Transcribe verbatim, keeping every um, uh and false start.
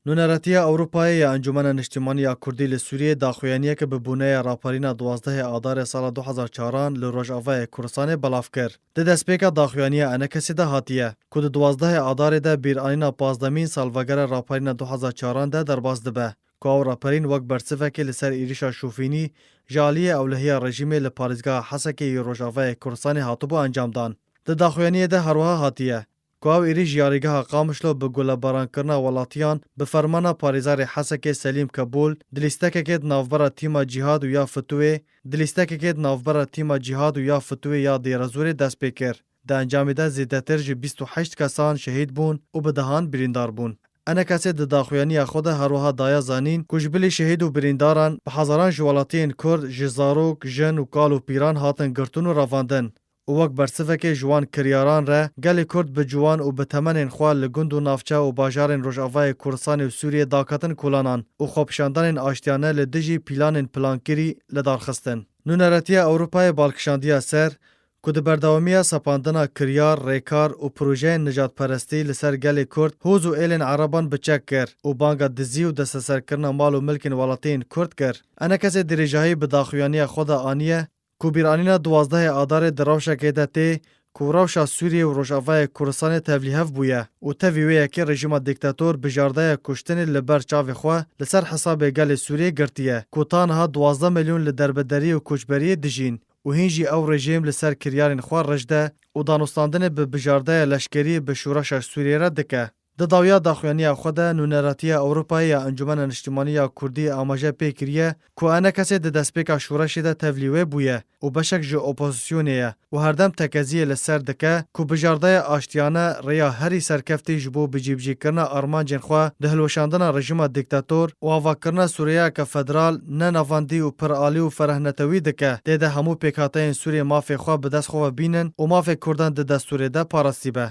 Nûneretiya Ewropayê ya Encûmena Niştimanî ya Kurdî li Sûriyê daxuyaniyeke bi bûneya raperîna duwazdehê Adarê sala du hezar çaran li Rojavayê Kurdistanê belav kir. Di destpêka daxuyaniya ENKSê de hatiye, ku di duwazdehê Adarê de bîranîna pazdemîn salvegera raperîna du hezar çaran de derbas dibe, ku ew raperîn wek bersivekê li ser êrişa şofînî ji aliyê ewlehiya rejîmê li parêzgeha Hesekê yê Rojavayê Kurdistanê hatibû encamdan. Di daxuyaniyê de herwiha hatiye, ku ew êrîş yarîgeha Qamişlo bi gulebarankirina welatiyan bi fermana parêzerê Hesekê Selîm Kebûl di lîstekekê di navbera tîma Cîhad û ya Fitûyê, di lîstekekê di navbera tîma Cîhad û ya Fitûyê ya Dêrezorê dest pê kir. Di encamê de zêdetir ji bîst û heşt kesan şehîd bûn û bi dehan birîndar bûn. ENKSê di daxuyaniya xwe de herwiha daye zanîn ku ji bilî şehîd û birîndaran bi hezaran ji welatiyên Kurd, ji zarok, jin û kal û pîran hatin girtin û revandin. Û wek bersivekê ji wan kiryaran re gelê Kurd bi ciwan û bi temenên xwe li gund û navçe û bajarên Rojavayê Kurdistanê û Sûriyê daketin kolanan û xwepişandanên aştiyane li dijî pîlanên plankirî li dar xistin. Nûneretiya Ewropayê bal kişandiye ser ku di berdewamiya sepandina kiryar, rêkar û projeyên nijadperestî li ser gelê Kurd, hûz û êlên Ereban bi çek kir û banga dizî û desteserkirina mal û milkên welatiyên Kurd kir. ENKSê dirêjahî bi daxuyaniya xwe de aniye, ku bîranîna duwazdehê Adarê di rewşekê de tê ku rewşa Sûriyê û Rojavayê Kurdistanê tevlîhev bûye û tevî wê yekê rejîma dîktator bijardeya kuştinê li ber çavê xwe li ser hesabê gelê Sûriyê girtiye, ku ta niha duwazdeh milyon li derbederî û koçberiyê dijîn û hîn jî ew rejîm li ser kiryarên xwe rij de û danûstandinê bi bijardeya leşkerî bi şoreşa Sûriyê re dike. Di dawiya daxuyaniya xwe de Nûneratiya Ewropayê ya Encûmena Niştimanî ya Kurdî amaje pê kiriye ku ENKSê di destpêka şoreşê de tevlî wê bûye û beşek ji opozîsyonê ye û herdem tekeziyê li ser dike ku bijardeya aştiyane rêya herî serkeftî ji bo bicîbicîkirina armancên xwe di hilweşandina rejîma dîktator û avakirina Sûriyeyeke federal ne navendî û piralî û ferehnetewî dike, tê de hemû pêkhateyên Sûriyê mafê xwe bi dest xwe ve bînin û mafê Kurdan di destûrê de parastî be.